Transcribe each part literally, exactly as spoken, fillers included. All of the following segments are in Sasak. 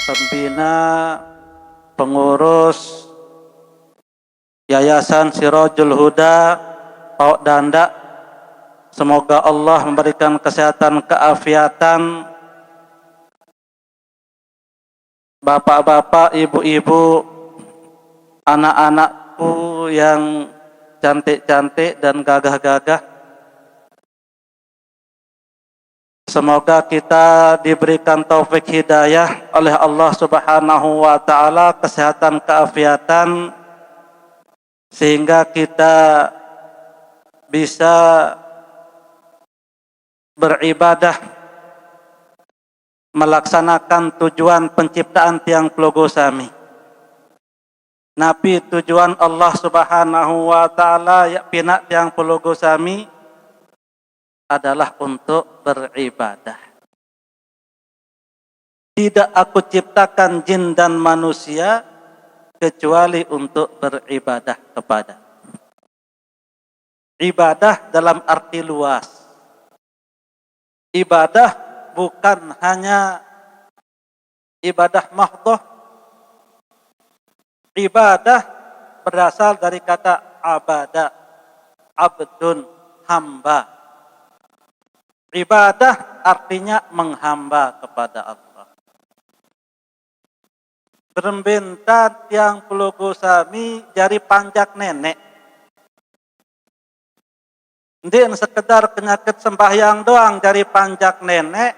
pembina, pengurus Yayasan Sirajul Huda, Paut Dandak. Semoga Allah memberikan kesehatan, keafiatan, bapak-bapak, ibu-ibu, anak-anakku yang cantik-cantik dan gagah-gagah. Semoga kita diberikan taufik hidayah oleh Allah Subhanahu wa Ta'ala, kesehatan, keafiatan, sehingga kita bisa beribadah, melaksanakan tujuan penciptaan tiang pelugu sami. Napi tujuan Allah Subhanahu wa Ta'ala ya pina tiang pelugu sami adalah untuk beribadah. Tidak Aku ciptakan jin dan manusia kecuali untuk beribadah kepada. Ibadah dalam arti luas. Ibadah bukan hanya ibadah mahdoh. Ibadah berasal dari kata abada, abdun, hamba. Ibadah artinya menghamba kepada Allah. Berembe enta tiang pelugu sami jari panjak nenek. Ndeq sekedar kenyangkut sembahyang doang jari panjak nenek,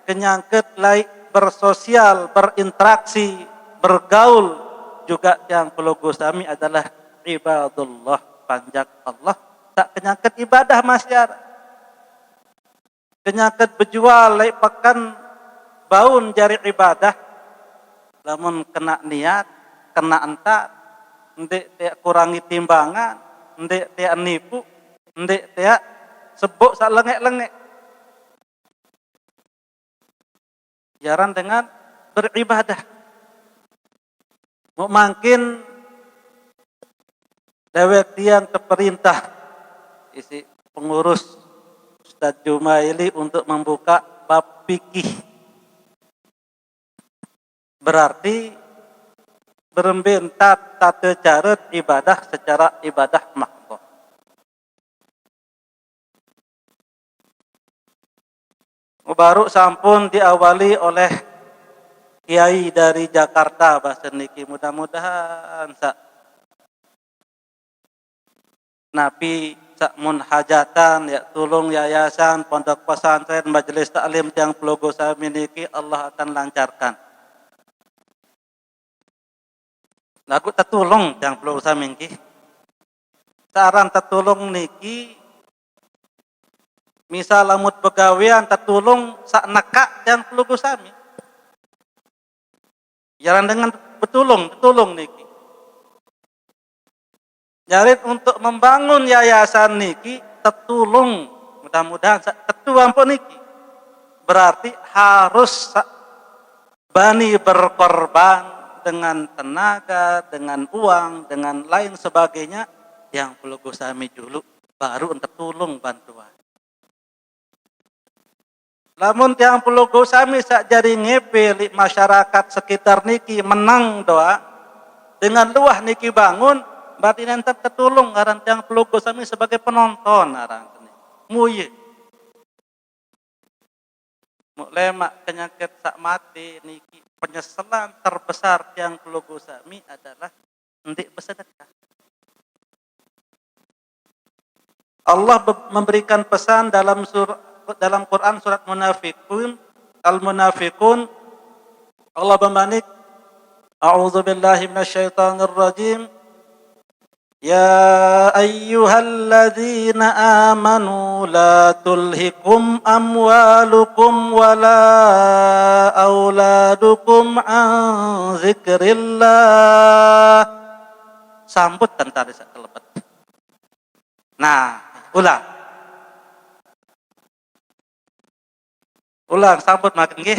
kenyangkut laik bersosial, berinteraksi, bergaul, juga tiang pelugu sami adalah ibadullah, panjak Allah. Tak kenyangkut ibadah masyarakat. Kenyangkut bejual laik peken baun jari ibadah. Lamun kena niat, kena entat, ndeq teak kurangi timbangan, ndeq teak nipu, ndeq teak sebok saq lengeq-lengeq. Jaran dengan beribadah. Muq mangkin dewek tiang teperintah isiq pengurus Ustaz Jumaili untuk membuka bab fikih. Berarti berembe entat tate care ibadah secara ibadah mahdoh. Baruq sampun diawali oleh kiai dari Jakarta, base niki. Mudah-mudahan saq napi saq mun hajatan, ya, tulung yayasan, pondok pesantren, majelis taklim tiang pelugu sami niki Allah akan lancarkan. Laguq tetulung tiang pelugu sami niki. Saq aran tetulung niki, misal lamun begawean tetulung saq nekaq tiang pelugu sami. Jaran dengan betulung, tetulung niki. Jarin untuk membangun yayasan niki tetulung. Mudah-mudahan saq tetu ampoq niki. Berarti harus saq bani berkorban dengan tenaga, dengan uang, dengan lain sebagainya, tiang pelugu sami juluq, baruq tetulung bantuan. Lamun tiang pelugu sami saq jari ngepe leq masyarakat sekitar niki meneng doang, dengan luah niki bangun, berarti nenten tetulung aran tiang pelugu sami sebagai penonton aran niki. Muye. Muq lemaq kenyangkut saq mate niki, penyeselan terbesar tiang pelugu sami adalah ndeq besedekah. Allah be-, memberikan pesan dalam sur-, dalam Quran surat Munafiqun, Al-Munafiqun, Allah bemanik, "A'udzu billahi minasyaitonir rajim. Ya ayyuhalladzina amanu la tulhikum amwalukum wala auladukum an dzikrillah." Sambut tentara saq kelebet. Nah, ulang. Ulang, sambut mangkin nggih.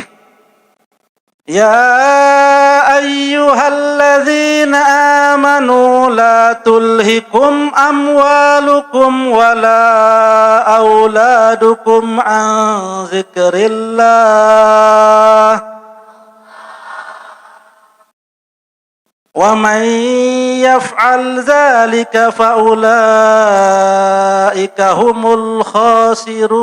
Ya ayyuhalladzina amanu la tulhikum amwalukum wala auladukum an dzikrillah. ومن يفعل ذلك فأولئك هم الخاسرون.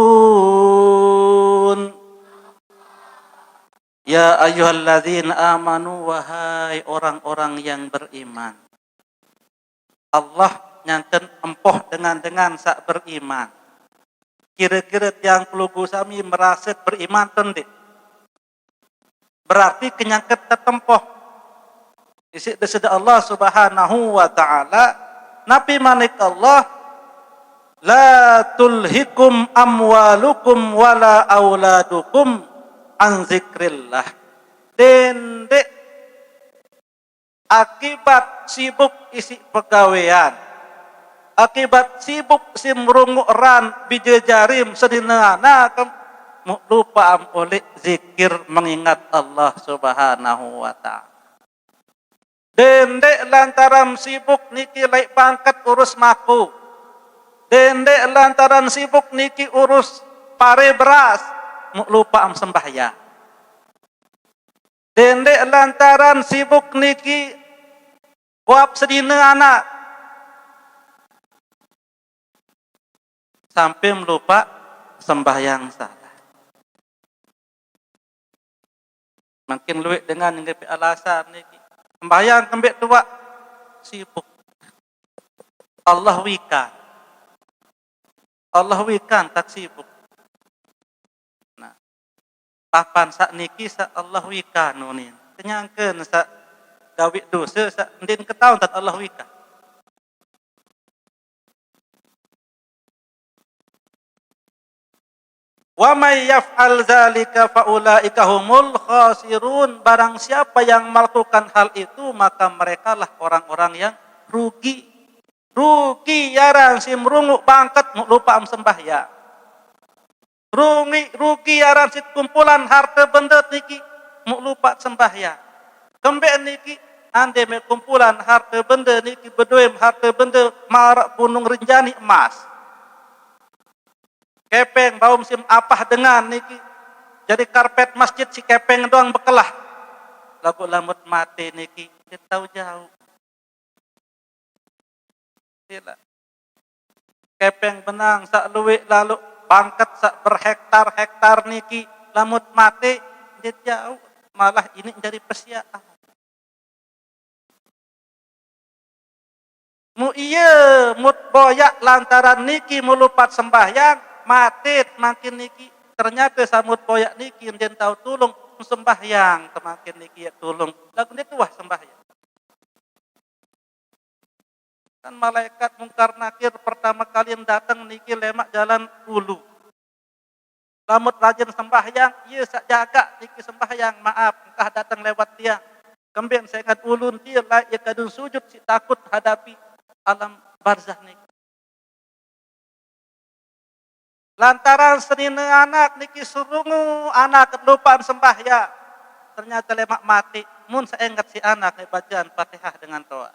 Ya ayyuhalladzina amanu, wahai orang-orang yang beriman. Allah nyangken empoh dengan-dengan sak beriman. Kira-kira tiang kelugu sami merasa beriman tu ndik? Berarti kenyangken tetempoh. Isi desida Allah Subhanahu wa Ta'ala, napi manik Allah, "La tulhikum amwalukum wala auladukum an zikrillah." Dendek akibat sibuk isi pegawean, akibat sibuk sim runguk ran bijejarim senina anak, mu lupa am oleh zikir mengingat Allah Subhanahu wa Ta'ala. Dendek lantaran sibuk niki laik bangket urus maku. Dendek lantaran sibuk niki urus pare beras, mu lupa am sembahyang. Dendek lantaran sibuk niki kuap sedina anak. Sampai melupa sembahyang salat. Makin luwek dengan ngepi alasan niki. Sembahyang kembek tuak sibuk. Allah wikan. Allah wikan tak sibuk. Nah, papan sak niki sak Allah wikan unin. Kenyangken sak gawe dosa sak ndin ketaun tak Allah wikan. "Wa may yaf'al dzalika fa ulaika humul khasirun." Barang siapa yang melakukan hal itu, maka merekalah orang-orang yang rugi. Rugi aran sim runguk bangket mu lupa am sembahyang. Rugi, rugi aran sim kumpulan harta benda niki mu lupa sembahyang. Kembek niki ande me kumpulan harta benda niki bedoem harta benda marak Gunung Rinjani emas. Kepeng baum sim apah dengan niki. Jadi karpet masjid si kepeng doang bekelah. Lagu lamut mati niki, dia tahu jauh. Sila. Kepeng benang sak luwek lalu bangket sak berhektar-hektar niki lamut mati, dia jauh. Malah ini jadi pesiaan. Mu iya mut boyak lantaran niki mu lupat sembahyang, matit makin niki. Ternyata samut boyak niki ndin tau tulung, sembahyang temakin niki ya tulung. Lagu ndin tuah sembahyang. Kan malaikat Mungkar Nakir pertama kali datang niki lemak jalan ulu. Lamut rajin sembahyang, iya sak jaga niki sembahyang, maaf, engkah datang lewat tiang. Kembin seingat ulun tiang, lai iya kadun sujud si takut hadapi alam barzah niki. Lantaran senina anak niki surungu anak lupaan sembahyang. Ternyata lemak mati, mun seingat si anak ni bacaan Fatihah dengan toa.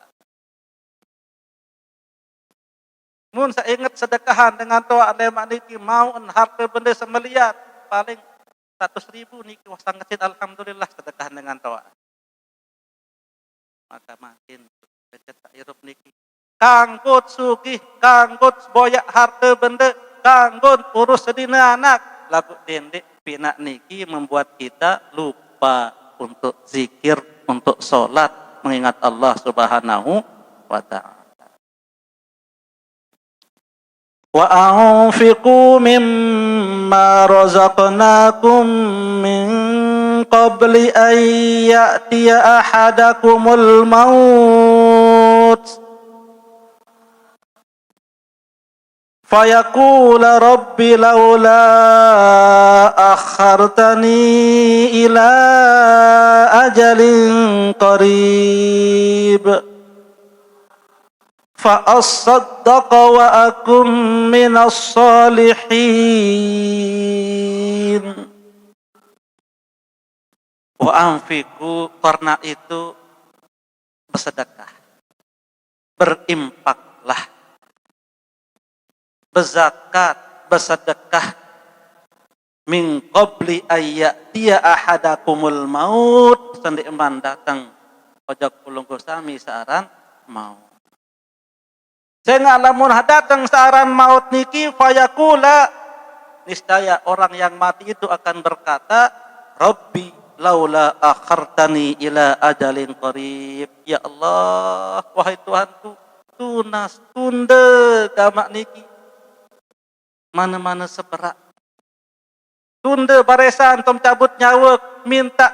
Mun seingat sedekahan dengan toa lemak niki mau en harta benda semeliat, paling seratus ribu niki wah sangat sin alhamdulillah sedekahan dengan toa. Maka makin deket sak irup niki. Kanggut sugih, kanggut boyak harta benda, kanggut urus sedina anak. Lagu dendek pinak niki membuat kita lupa untuk zikir, untuk solat, mengingat Allah Subhanahu wa Ta'ala. Wa anfiqu mimma razaqnakum min qabli an ya'tiya ahadakumul maut fayaqula rabbi laula akhartani ila ajalin qarib fa assaddaqa wa akum minas salihin. Wa anfiqu, karena itu bersedekah. Berinfaklah. Berzakat, bersedekah. Min qabli ayyatiya ahadakumul maut, sendiri datang ojok Pelungguh sami saaran maut. Sehingga lamun hadateng saaran maut niki, fayaqula, niscaya orang yang mati itu akan berkata, "Rabbi laula akhartani ila ajalin qarib." "Ya Allah, wahai Tuhanku, tunas, tunda gamak niki. Mana-mana seberak. Tunda barisan antum cabut nyawa, minta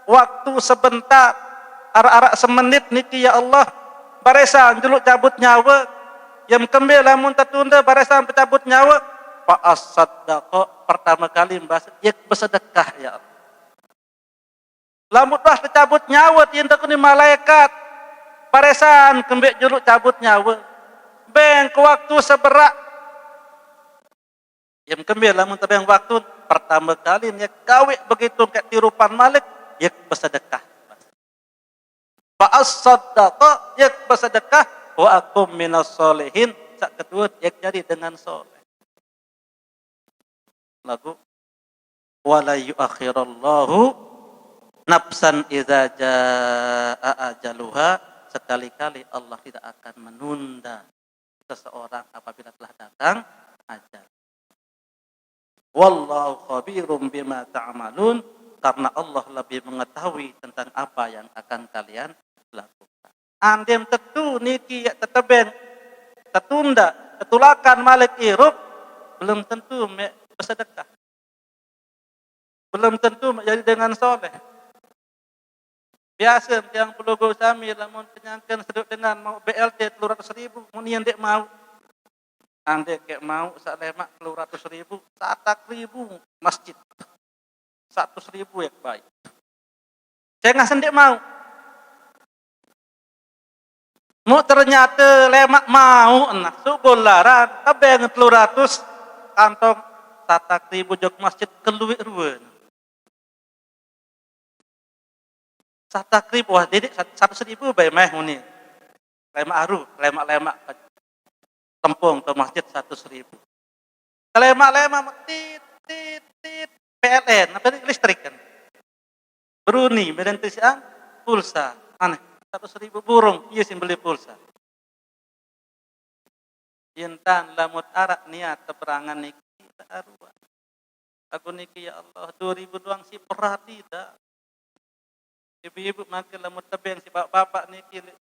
waktu sebentar, arak-arak semenit niki, ya Allah. Barisan juluk cabut nyawa. Yang kembil lamun tertunda barisan pencabut nyawa." Fa asaddaqa, pertama kali bahasa, "Ia bersedekah, ya Allah." Lamun dah tercabut nyawa, tinta kuni malaikat. Barisan kembil juluk cabut nyawa. Beng ke waktu seberak. Yang kembil lamun tebeng waktu, pertama kali nia gawe begitu kayak tirupan malik, ia bersedekah. Fa asaddaqa, ia bersedekah, wa akum minas solihin, sak kedua ia jadi dengan soleh. Lagu, "Wala yuakhirallahu nafsan idza jaa ajaluha," sekali-kali Allah tidak akan menunda seseorang apabila telah datang ajal. "Wallahu khabirum bima ta'malun," karena Allah lebih mengetahui tentang apa yang akan kalian lakukan. Andin tetu niki ya tetebeng, tetunda, tetulakan malik irup, belum tentu mek bersedekah. Belum tentu mek jadi dengan soleh. Biasa tiang Pelungguh sami lamun kenyangken seduk dengan mau B L T telu ratus ribu, mun ia ndeq mau. Andai kek mau saq lemaq telu ratus ribu, satak ribu masjid. Satus ribu ya baik. Saya nggak sendik mau. Mu ternyata lemaq mau nah, sugul laran, tebeng telu ratus kantong, satak ribu jok masjid keluik ruen. Satak ribu, wah, didik sat-, satus ribu bae meh muni. Lemaq aru, lemaq-lemaq tempung ke masjid satus ribu. Kelemaq-lemaq tit, tit, tit, P L N, apa ini, listrik kan. Beruni, medan tisiang, pulsa. Aneh, satus ribu burung, iya sih beli pulsa. Intan lamut arak niat teberangan niki tak aruan. Aku niki, ya Allah, dua ribu doang sih berat tidak. Ibu-ibu makin lamut tebeng si bapak-bapak niki li-,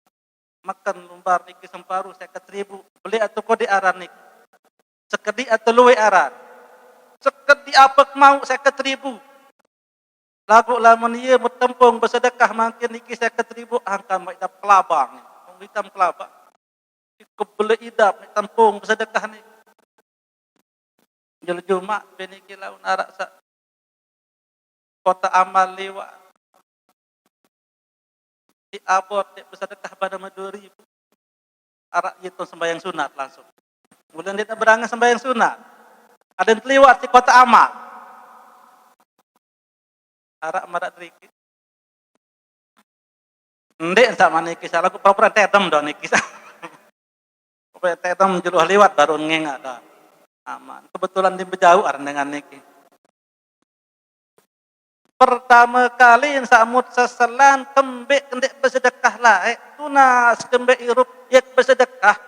makan lumbar niki semparu seket ribu. Beli atau kodi aran niki. Sekedi atau luwe aran. Sekedi apa mau seket ribu. Lagu lamun iya metempung bersedekah makin niki seket ribu angkan mak idap kelabang. Wong hitam kelabang. Kebele idap mek tempung bersedekah ni. Jelo Jumat beniki laun arak sa kota amal liwat. Di abot dek bersedekah pada dua ribu. Arak itu sembahyang sunat langsung. Mulai dia berangan sembahyang sunat. Ada yang terliwat di kota amal. Arak marak deriki. Ndeq saq maniki saq laguq pura-pura tedem do niki saq. Pura tedem juluh liwat baru ngengaq do. Aman. Kebetulan di bejauh areng dengan niki. Pertame kali saq mut seselan kembeq ndeq besedekah laeq, tunas kembeq irup yek besedekah.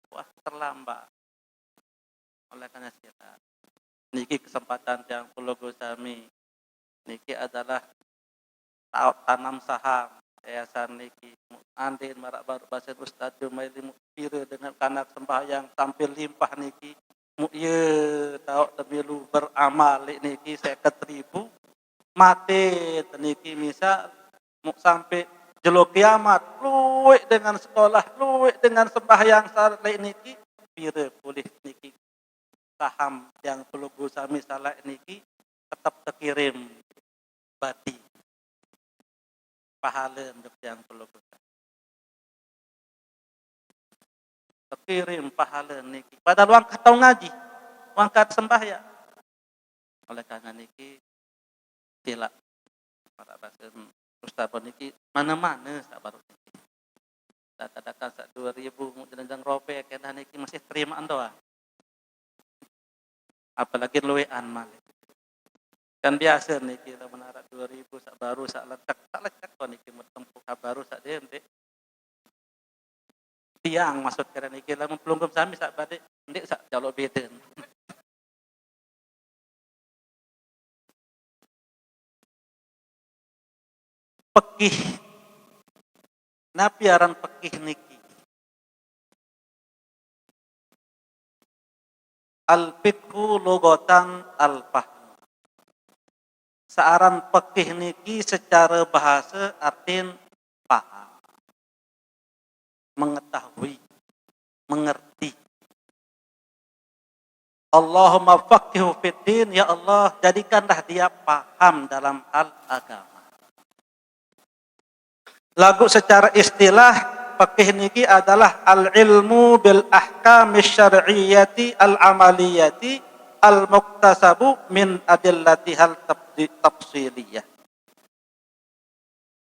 Wah, terlambat. Oleh karena sira niki kesempatan tiang pelungguh sami. Niki adalah ta-, tanam saham yayasan niki. Andin maraq baruq basen Ustaz Jumaili, mu pire dengan kanak sembahyang sampai limpah niki. Mu ye taoq temilu beramal leq niki seket ribu. Mate teniki misal, mu sampai jelo kiamat, lueq dengan sekolah, lueq dengan sembahyang saq leq niki, pire pulih niki saham tiang pelungguh sami saq leq niki tetep tekirim badi pahale juk tiang pelungguh. Tekirim pahale niki. Padahal wangkat tau ngaji, wangkat sembahyang. Oleh karena niki, silaq para basen Ustaz niki mana-mana saq baruq niki. Katakan saq dua ribu mu jenenjang robe kenah niki masih terimaan doang. Apalagi lueqan malik. Kan biasa niki lamun araq dua ribu sak baru sak lecek, sak lecek to niki mun tempuh baru sak dende. Tiang maksud kira niki lamun pelungguh sami sak bade, ndeq sak jalo beda. Pekih. Napi aran pekih niki? Al-fiqhu lughatan al-fahm. Saaran pekih niki secara bahasa artin paham, mengetahui, mengerti. Allahumma faqqihhu fid din, ya Allah, jadikanlah dia paham dalam hal agama. Lagu secara istilah, pekih niki adalah al-ilmu bil ahkami syar'iyyati al-amaliyati al-muktasabu min adillatihal tabdi-, tafsiliyah.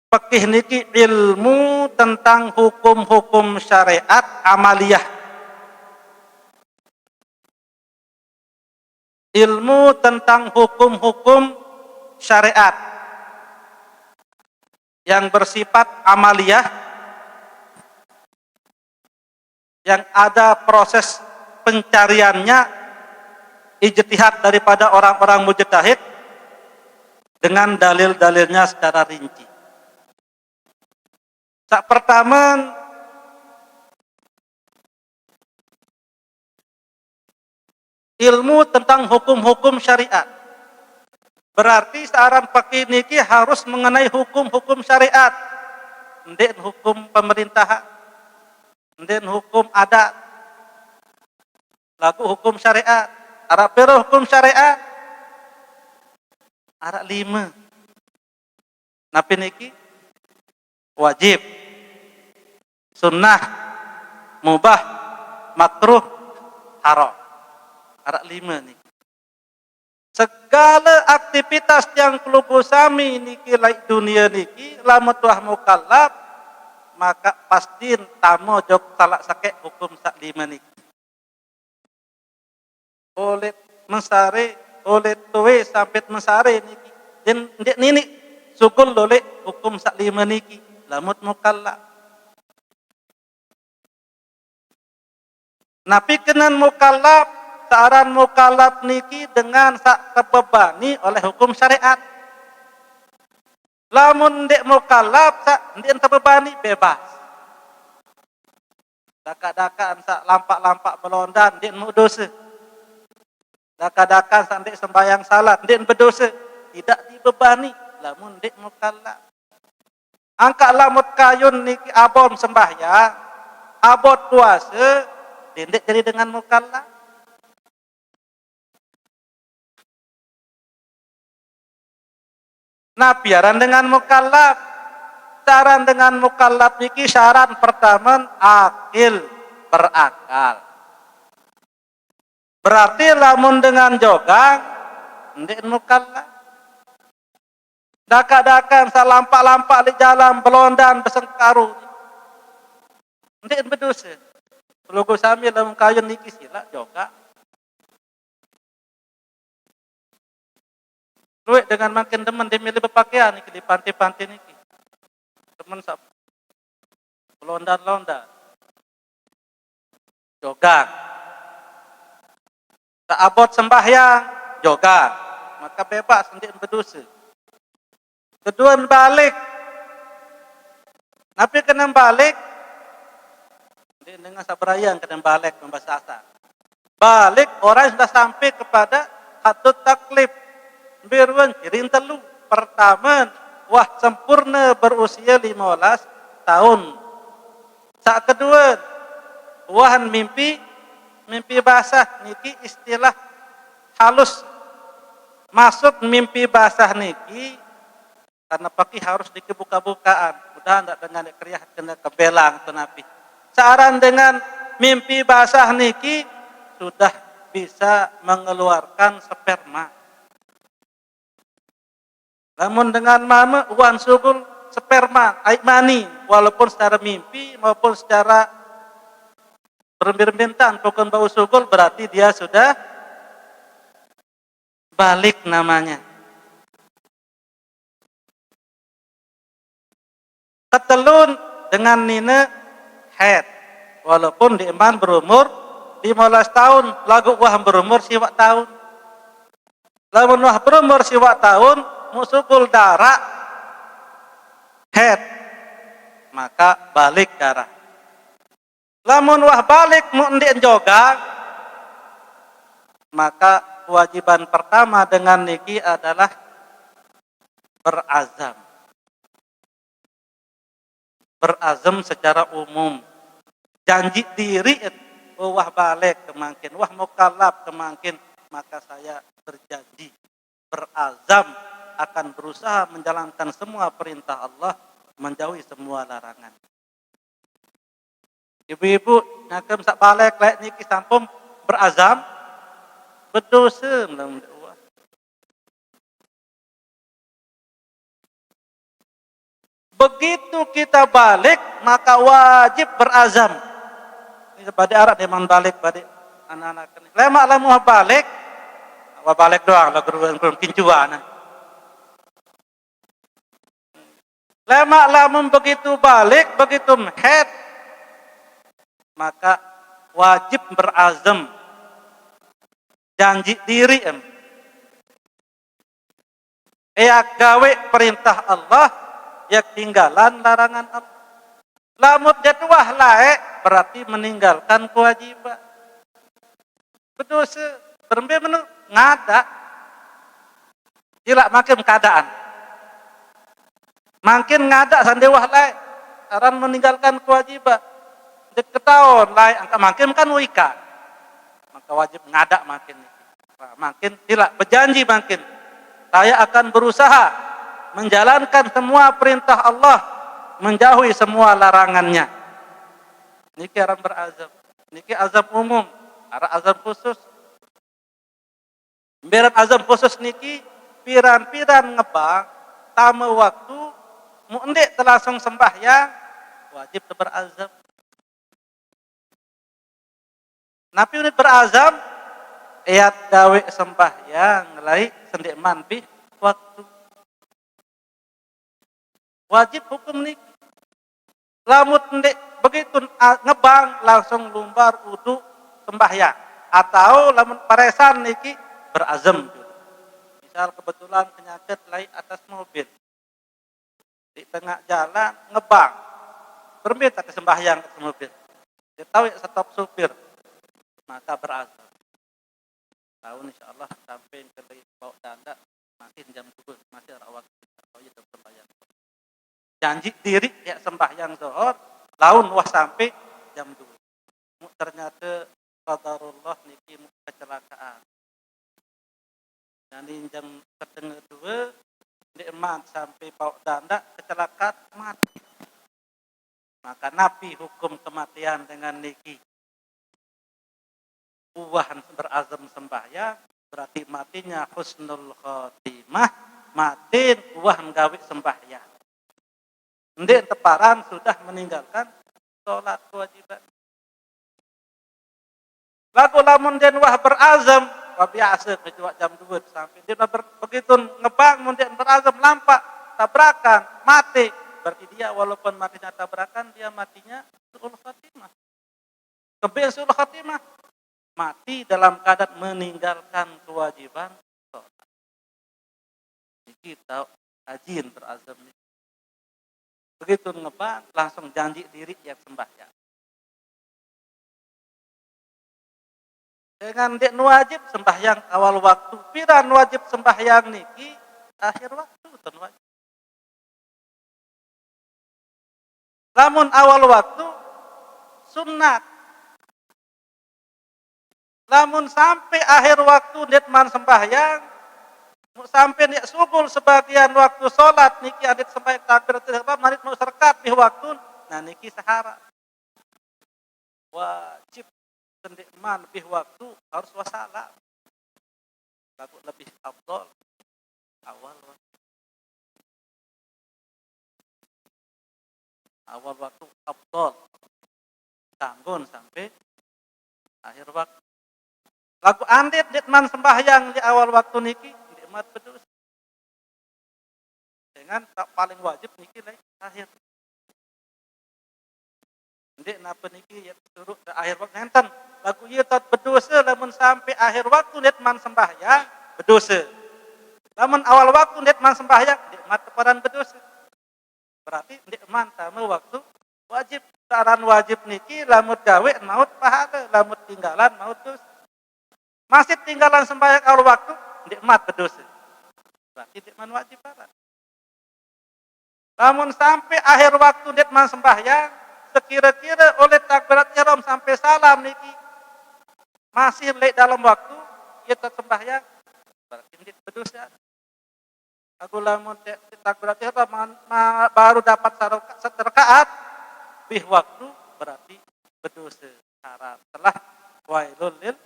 Pekih niki ilmu tentang hukum-hukum syariat amaliyah. Ilmu tentang hukum-hukum syariat yang bersifat amaliyah, yang ada proses pencariannya, ijtihad daripada orang-orang mujtahid dengan dalil-dalilnya secara rinci. Sak pertama, ilmu tentang hukum-hukum syariat. Berarti searan pekih niki harus mengenai hukum-hukum syariat. Ndeq hukum pemerintahan, ndeq hukum adat, lagu hukum syariat. Araq pira hukum syariat? Araq lime. Napi niki? Wajib, sunnah, mubah, makruh, haram. Araq lime niki. Segale aktivitas tiang pelungguh sami niki laik dunie niki, lamun tuah mukallaf, maka pasti tame jok salaq sekeq hukum saq lime niki. Uleq mesare, uleq toe sampe mesare niki, ndeq niniq sugul uleq hukum saq lime niki, lamun mukallaf. Napi kenan mukallaf? Searan mukallaf niki dengan saq tebebani oleh hukum syariat. Lamun ndeq mukallaf, saq ndeq tebebani, bebas. Dakaq-dakaq saq lampaq-lampaq belondan, ndeq mudose. Dakaq-dakaq saq ndeq sembahyang salat, ndeq bedose. Tidak dibebani lamun ndeq mukallaf. Angkaq lamun kayun niki abot sembahyang, abot puase, ndeq jari dengan mukallaf. Napi aran dengan mukallaf? Aran dengan mukallaf niki syarat pertama akil, berakal. Berarti lamun dengan jogang, ndeq mukallaf. Dakaq-dakaq saq lampaq-lampaq leq jalan, belondan, besengkaru, ndeq bedose. Pelungguh sami lamun kayun niki silaq jogang. Lueq dengan makin demen dia milih bepakaian niki di pante-pante niki. Demen saq belondan-londan. Jogang. Saq abot sembahyang, jogang. Maka bebas, ndeq bedose. Kedue, balik. Napi kenan balik? Ndeq dengan saq berayang kenan balik membasasa. Balik orang yang sudah sampai kepada haddut taklif. Mbe ruen? Ciri telu. Pertama, wah sempurna berusia lime belas tahun. Saq kedue, wah mimpi, mimpi basah niki istilah halus. Maksud mimpi basah niki, karena pekih harus dikebuka-bukaan. Mudahan ndak dengan keriah kena kebelang tu napi. Searan dengan mimpi basah niki sudah bisa mengeluarkan sperma. Lamun dengan mame, uan sugul sperma, aiq mani, walaupun secara mimpi maupun secara berembe-rembe entan, pokon bau sugul, berarti dia sudah balik namanya. Ketelun dengan nine haid. Walaupun diman berumur lima belas tahun, lagu wah berumur siwak tahun. Lamun wah berumur siwak tahun, mu sugul darah haid, maka balik darah. Lamun wah balik mu ndik joga, maka kewajiban pertama dengan niki adalah berazam. Berazam secara umum. Janji diri, oh, wah balik kemangkin, wah mukallaf kemangkin, maka saya berjanji, berazam akan berusaha menjalankan semua perintah Allah, menjauhi semua larangan. Ibu-ibu, nyakem sak balik lek niki sampun berazam, bedosa melamun dakwah. Begitu kita balik, maka wajib berazam. Ini balik arak deman balik, balik anak-anak ini. Lemak lamun balik, wah balik doang lah, guru, guru kincuan. Lemak lamun begitu balik, begitu haid, maka wajib berazam, janji diri em. Ya gawe perintah Allah, ya tinggalan larangan Allah. Lamun jadwah lae, berarti meninggalkan kewajiban. Bedosa, berembe menu ngada. Ilak makin keadaan. Makin ngada sandewah lae, aran meninggalkan kewajiban. Jad ketaon lae, angka makin kan wika. Maka wajib ngada makin. Nah, makin ilak berjanji makin. Saya akan berusaha menjalankan semua perintah Allah, menjauhi semua larangannya. Niki aran berazam. Niki azam umum, aran azam khusus. Beran azam khusus niki piran-piran ngebang tama waktu, mu ndik telangsung sembahyang, wajib berazam. Napi unit berazam? Eat gawe sembahyang lai sendek man bih waktu. Wajib hukum niki. Lamun ndik begitu, a, ngebang langsung lumbar udu sembahyang. Atau lamun paresan niki berazam. Misal kebetulan penyakit lai atas mobil. Di tengah jalan ngebang. Berembe tak ke sembahyang atas mobil. Dia tahu ya stop supir. Maka berazam. Tahun insya Allah sampai ke bawah danda masih jam dua, masih ada waktu. Oh iya, sembahyang. Janji diri ya sembahyang zuhur, laun wah sampai jam dua. Mu ternyata qadarullah niki mu kecelakaan. Nani jam setengah dua, nikmat sampai bawah danda kecelakaan mati. Maka napi hukum kematian dengan niki? Uwahan berazam sembahyang, berarti matinya husnul khotimah, matin uwahan gawe sembahyang. Ndik teparan sudah meninggalkan sholat kewajiban. Lagu lamun den wah berazam, wah biasa kecuali jam dua sampai dia ber, begitu ngebang mun den berazam lampak tabrakan mati, berarti dia walaupun matinya tabrakan dia matinya suul khatimah. Kebin suul khatimah, mati dalam keadaan meninggalkan kewajiban sholat. Jadi kita rajin berazam. Begitu ngebang langsung janji diri yang sembahyang. Dengan dek wajib sembahyang awal waktu. Piran wajib sembahyang niki akhir waktu ten wajib. Lamun awal waktu sunat. Lamun sampai akhir waktu nit man sembahyang, mu sampai nit sugul sebagian waktu sholat niki adit sembahyang takbiratul ihram manit mu serkat bih waktu, nah niki sahara. Wajib sendek man bih waktu harus wassalam. Lagu lebih afdol awal waktu. Awal waktu afdol. Tanggun sampai akhir waktu. Lagu andit dit man sembahyang di awal waktu niki, nikmat bedus. Dengan tak paling wajib niki lai akhir. Ndeq napa niki, ya, suruq ke akhir waktu nenten. Laguq ie tetep bedose lamun sampe akhir waktu ndeqman sembahyang, bedose. Lamun awal waktu ndeqman sembahyang, ndeqman teparan bedose. Berarti ndeqman tame waktu wajib. Saq aran wajib niki lamun gaweq maut pahale, lamun tinggalan maut dose. Masih tinggalan sembahyang awal waktu, ndeqman bedose. Berarti ndeqman wajib aran. Lamun sampe akhir waktu ndeqman sembahyang, sekire-kire oleh takbirat ihram sampe salam niki masih leq dalem waktu, ie tetep sembahyang, berarti ndeq bedose. Aku lamun te-, takbirat ihram ma-, ma-, baru dapat sareka-, satu rakaat, bih waktu, berarti bedose haram. Telah wailul lil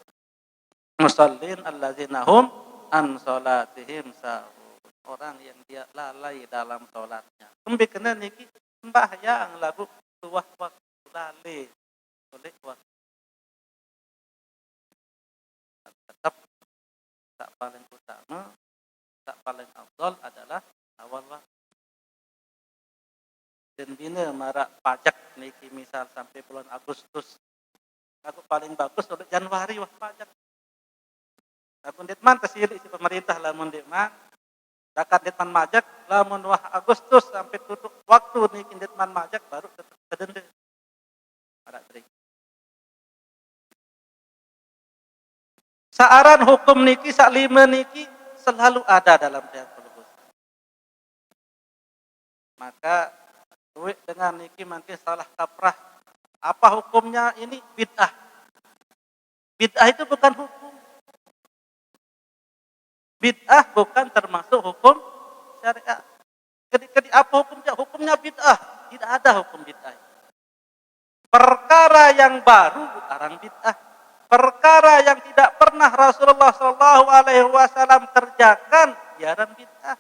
musallin alladzina hum an salatihim sahun. Orang yang dia lalai dalam salatnya. Kembe kene niki sembahyang laguq luah waktu, lale oleh waktu. Tetep saq paling utame, saq paling afdal adalah awal waktu. Den bine maraq pajek niki misal sampe bulan Agustus. Laguq paling bagus oleh Januari wah pajek. Laguq ndeqman tesiliq siq pemerintah lamun ndeqman. Dakaq ndeqman majek, lamun wah Agustus sampe tutuq waktu niki ndeqman majek, baruq te-, tedende. Maraq dering. Saq aran hukum niki, saq lime niki selalu ada dalam Riyadhul Husn. Maka lueq dengan niki mangkin salah kaprah. Apa hukumnya ini? Bid'ah. Bid'ah itu bukan hukum. Bid'ah bukan termasuk hukum syariat. Kedi-kedi apa hukumnya? Hukumnya bid'ah. Tidak ada hukum bid'ah. Perkara yang baru aran bid'ah. Perkara yang tidak pernah Rasulullah sallallahu alaihi wasallam kerjakan, ya aran bid'ah.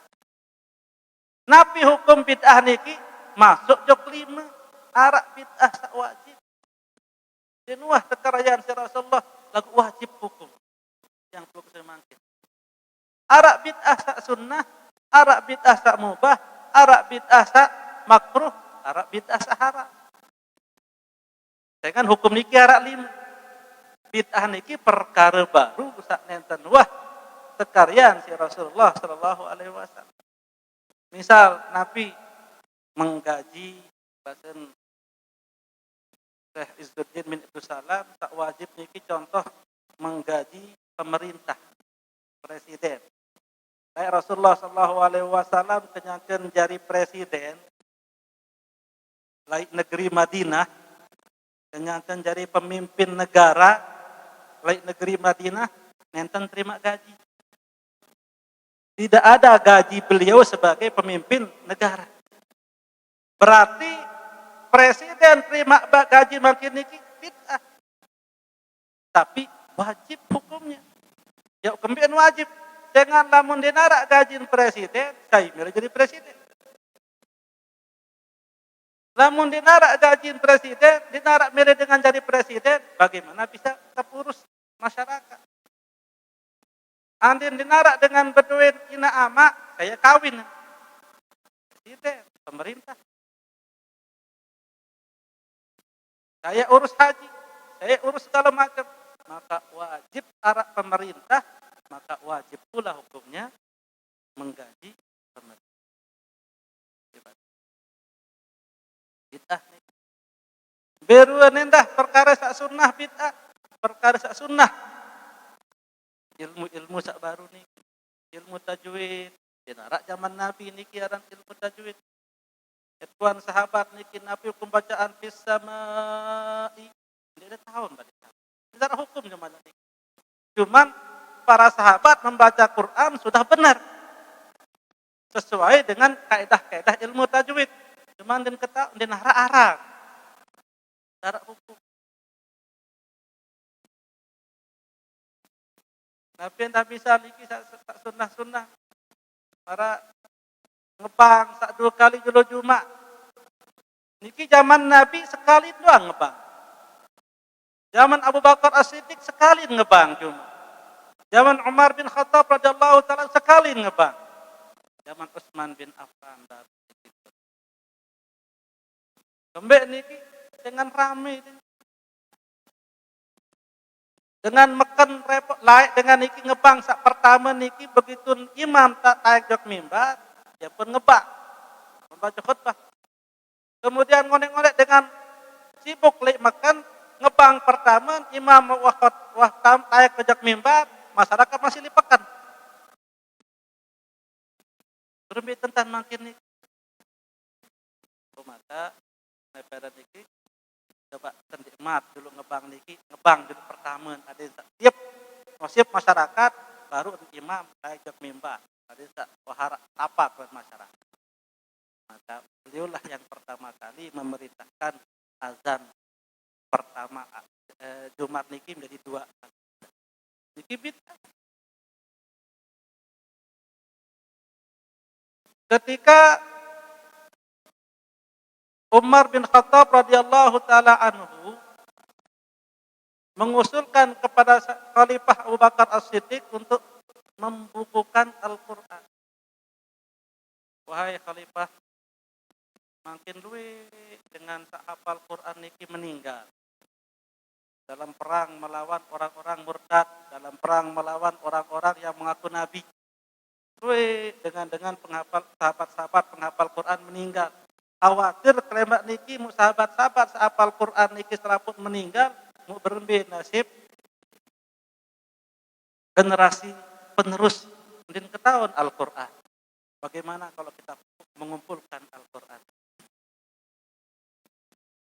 Napi hukum bid'ah niki? Masuk jok lime, araq bid'ah saq wajib. Ndeqn uwah tekaryan siq Rasulullah, laguq wajib hukum. Yang perlu saya mangkin. Araq bid'ah saq sunnah, araq bid'ah saq mubah, araq bid'ah saq makruh, araq bid'ah saq haram. Dengan hukum niki araq lime. Bid'ah niki perkare baru saq nenten uwah tekaryan siq Rasulullah sallallahu alaihi wasallam. Misal, napi menggaji, basen Syekh Izzuddin bin Abdussalam, saq wajib niki contoh menggaji pemerintah, presiden. Laeq Rasulullah sallallahu alaihi wasallam kenyangken jari presiden, laeq negeri Madinah, kenyangken jari pemimpin negara, laeq negeri Madinah, nenten terimaq gaji. Tidak ada gaji beliau sebagai pemimpin negara. Berarti presiden terimaq ba-, gaji mangkin niki bid'ah. Tapi wajib hukumnya. Ya, kembeqn wajib. Dengan lamun ndeqn araq gajin presiden, sai mele jari presiden. Lamun ndeqn araq gajin presiden, ndeqn araq mele dengan jari presiden, bagaimana bisa tetep urus masyarakat? Andin ndeqn araq dengan bedoe inaq amaq, saya kawin. Presiden, pemerintah. Saya urus haji, saya urus segala macam. Maka wajib araq pemerintah, maka wajib pula hukumnya menggaji pemerintah. Bid'ah. Beruen endah perkare saq sunnah bid'ah, perkare saq sunnah. Ilmu-ilmu saq baru niki, ilmu tajwid. Ndeqn araq jaman Nabi niki aran ilmu tajwid. Etuan sahabat niki napi hukum bacaan fis samai. Ndeq taun bacaan. Ndeq araq hukum jaman niki. Cuman para sahabat membaca Quran sudah benar. Sesuai dengan kaedah-kaedah ilmu tajwid. Cuman ndeqn keta-, ndeqn araq-araq. Araq hukum. Napi endah misal niki saq, saq sunnah-sunnah. Maraq ngebang saq due kali jelo Jumat. Niki jaman Nabi sekali doang ngebang. Jaman Abu Bakar As-Siddiq sekali ngebang Jumat. Jaman Umar bin Khattab radhiyallahu ta'ala sekali ngebang. Jaman Utsman bin Affan baru. Kembeq niki dengan rame. Dengan meken repot, laeq dengan niki ngebang saq pertame niki, begitu imam ta-, taeq jok mimbar, ie pun ngebang. Membaca khutbah. Kemudian ngoneq-ngoneq dengan sibuk leq meken, ngebang pertame, imam wah khot-, wah tam-, taeq ke jok mimbar, masyarakat masih leq peken. Berembe tentan mangkin niki? Oh, maka, meperan niki, coba tendik mat dulu ngebang niki, ngebang dulu pertame, adeqn saq siep, oh, siep masyarakat, baruq imam taeq jok mimbar, adeqn saq wah araq tapa kuat masyarakat. Maka beliaulah yang pertama kali memerintahkan azan pertama, eh, Jumat niki menjadi dua kali. Niki bid'ah. Ketika Umar bin Khattab radhiyallahu taala anhu mengusulkan kepada sa-, Khalifah Abu Bakar As-Siddiq untuk membukukan Al-Quran. "Wahai Khalifah, mangkin lueq dengan saq hapal Quran niki meninggal dalam perang melawan orang-orang murtad, dalam perang melawan orang-orang yang mengaku nabi. Lueq dengan, dengan penghafal, sahabat-sahabat penghafal Quran meninggal. Khawatir kelemaq niki, muq sahabat-sahabat saq hapal Quran niki selapuq meninggal, muq berembe nasib generasi penerus ndin ketaun Al-Quran. Bagaimana kalau kita mengumpulkan Al-Quran?"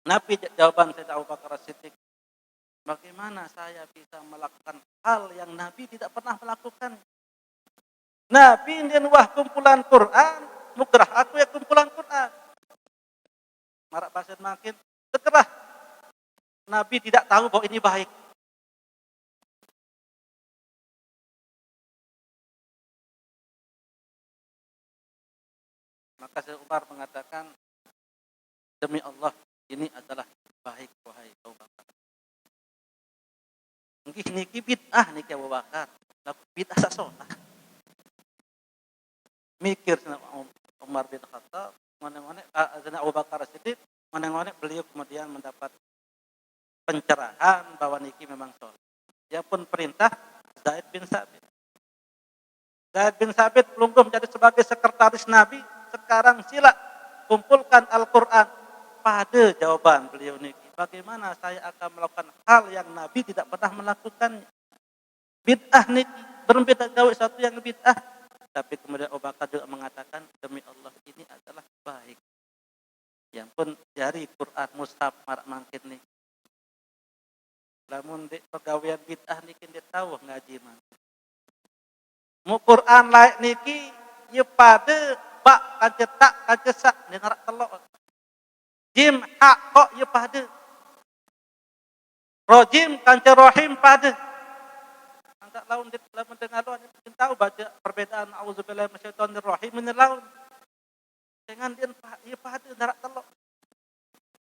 Napi ja-, jawaban Sayyidina Abu Bakar As-Siddiq? "Bagaimana saya bisa melakukan hal yang Nabi tidak pernah melakukan? Nabi ndin wah kumpulan Quran, muq gerah aku ie kumpulan Quran." Maraq basen mangkin, "Segerah Nabi tidak tahu bahwa ini baik." Maka Sayyidina Umar mengatakan, "Demi Allah, ini adalah baik, wahai Abu Bakar." Nggih, niki bid'ah niki Abu Bakar. Lah, bid'ah saq solah. Mikir Sayyidina Um-, Umar bin Khattab, ngoneq-ngoneq, eh, Sayyidina Abu Bakar Siddiq, ngoneq-ngoneq beliau kemudian mendapat pencerahan bahwa niki memang solah. Ie pun perintah Zaid bin Sabit. Zaid bin Sabit pelungguh menjadi sebagai sekretaris Nabi, "Sekarang silaq kumpulkan Al-Quran." Pade jawaban beliau niki, "Bagaimana saya akan melakukan hal yang Nabi tidak pernah melakukannya? Bid'ah niki, berembe dait gawe sesuatu yang bid'ah?" Tapi kemudian Abu Bakar juga mengatakan, "Demi Allah, ini adalah baik." Ie pun jari Quran mushaf maraq mangkin niki. Lamun ndeq pegawean bid'ah niki ndeq tao ngaji mangkin. Muq Quran laeq niki, ie pade ba kance ta kance sa ndeq naraq teloq. Jim, ha, kho, ie pade. Rojim kance rohim pade. Angkaq laun ndeq, lamun dengah loan, ndeq tao bace perbedaan auzubillahi minasyaitonirrajim ini laun. Dengan ndeqn pa-, ie pade naraq teloq.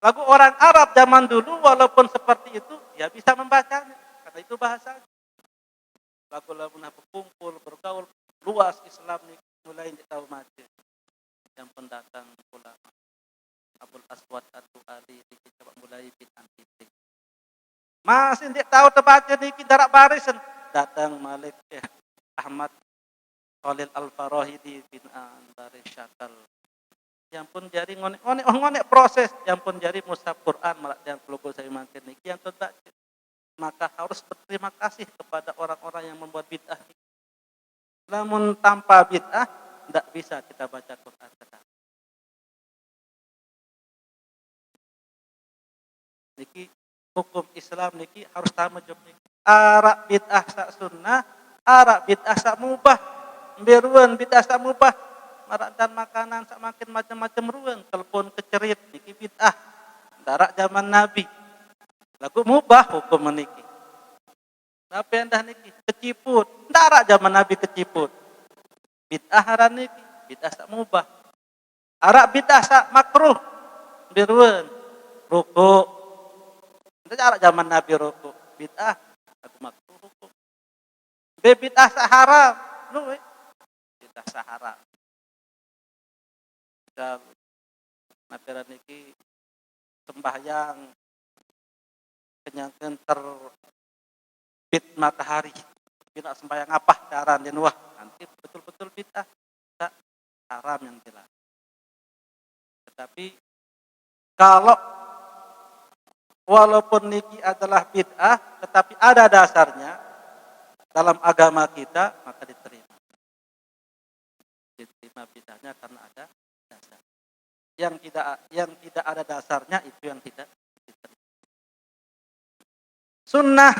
Laguq orang Arab zaman dulu walaupun seperti itu, dia bisa membacanya, karena itu bahasanya. Laguq lamun nah bekumpul, bergaul, luas Islam ni, mulai ndeq tao mace. Yang pendatang ulama Abul Aswad Ad-Du'ali niki coba mulai bid'ah titik. Masih ndeq tao tebace niki, ndaraq barisen. Dateng malik Syekh Ahmad Khalil Al-Farahidi bin Anbari Syakal. Ie pun jari ngoneq, ngoneq, oh, ngoneq proses. Ie pun jari mushaf Quran maraq tiang pelungguh sai mangkin niki, ie pun bace. Maka harus berterima kasih kepada orang-orang yang membuat bid'ah. Lamun tanpa bid'ah, ndak bisa kita baca Quran sekarang. Niki hukum Islam niki harus tame jok niki. Araq bid'ah saq sunnah, araq bid'ah saq mubah. Mbe ruen bid'ah saq mubah? Maraq ntan makanan saq mangkin macem-macem ruen, telepon kecerit, niki bid'ah. Ndaraq jaman Nabi. Laguq mubah hukum niki. Napi endah niki? Keciput. Ndaraq jaman Nabi keciput. Bid'ah aran niki, bid'ah saq mubah. Araq bid'ah saq makruh. Mbe ruen? Rukuk. Ndaraq jaman Nabi rukuk. Bid'ah, laguq makruh rukuk. Mbe bid'ah saq haram? Lueq. Bid'ah saq haram. Misal, napi aran niki, sembahyang kenyangkeun terbit matahari. Bila sembahyang apa cara dia wah, nanti betul-betul bid'ah. Sa-, haram yang jelas. Tetapi kalau walaupun niki adalah bid'ah, tetapi ada dasarnya dalam agama kita, maka diterima. Diterima bid'ahnya karena ada dasar. Yang tidak, yang tidak ada dasarnya itu yang tidak diterima. Sunnah,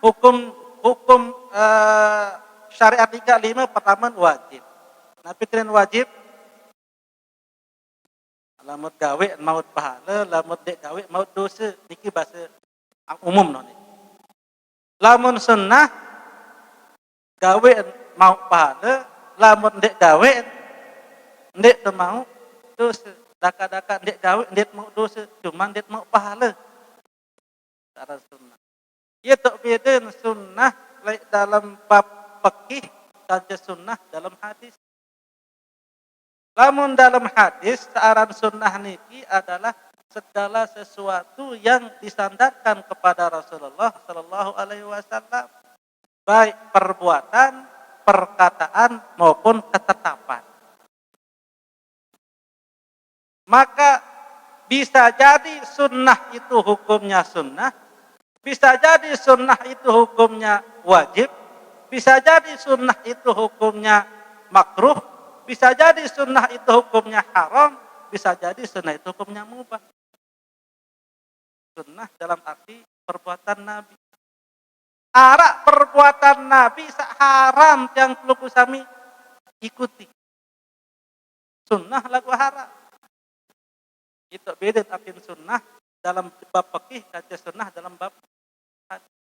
hukum, hukum, eh, syariat tiga lima, pertama wajib. Nah, pikiran wajib, lamun gawe maut pahala, lamun dek gawe maut dosa. Niki bahasa umum no niki. Lamun sunnah, gawe maut pahala, lamun dek gawe, dek teu maut dosa. Daka-daka dek gawe, dek maut dosa, cuman dek maut pahala. Cara sunnah. Ieu tok beden sunnah lain dalam bab fikih, saja sunnah dalam hadis. Lamun dalam hadis, searan sunnah niki adalah segala sesuatu yang disandarkan kepada Rasulullah sallallahu alaihi wasallam, baik perbuatan, perkataan, maupun ketetapan. Maka bisa jadi sunnah itu hukumnya sunnah, bisa jadi sunnah itu hukumnya wajib, bisa jadi sunnah itu hukumnya makruh, bisa jadi sunnah itu hukumnya haram, bisa jadi sunnah itu hukumnya mubah. Sunnah dalam arti perbuatan Nabi. Arak perbuatan Nabi sa haram tiang puluh sami ikuti. Sunnah lagu haram. Itu beden akin sunnah dalam bab fikih, kaca sunnah dalam bab hadis.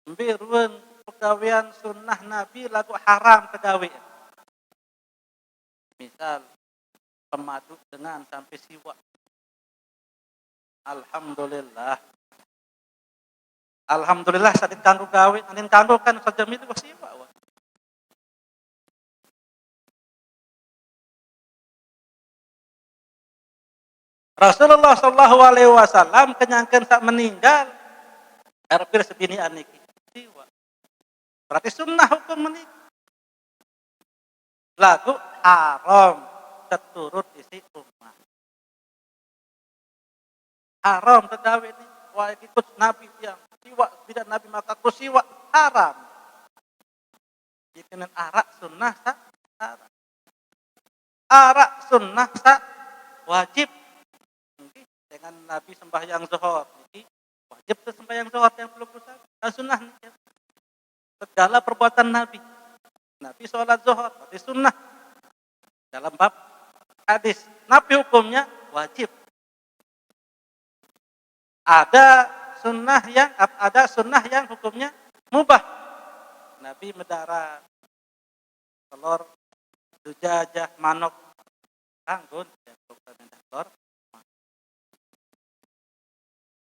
Mbe rueun pegawean sunnah Nabi lagu haram tegawe. Misal, pemadu dengan sampai siwak. Alhamdulillah. Alhamdulillah, sadit kanggo gawe, anin kanggo kan saja milu siwak. Wah. Rasulullah sallallahu alaihi wasallam kenyangkeun sa meninggal, erpir sebini aniki. Siwak. Berarti sunnah hukum meninggal. Lagu haram seturut isi umat. Haram tegawe ni, wah ikut Nabi tiang. Siwak beda Nabi maka ku siwak haram. Jika arak sunnah sa haram. Arak sunnah sa wajib. Nggih, dengan Nabi sembahyang zuhur. Jadi wajib tu sembahyang zuhur yang belum usah. Dan sunnah ni. Segala perbuatan Nabi. Nabi sholat zuhur, berarti sunnah. Dalam bab hadis. Nabi hukumnya wajib. Ada sunnah yang ada sunnah yang hukumnya mubah. Nabi medara telur dujajah manok. Anggun, ya, telur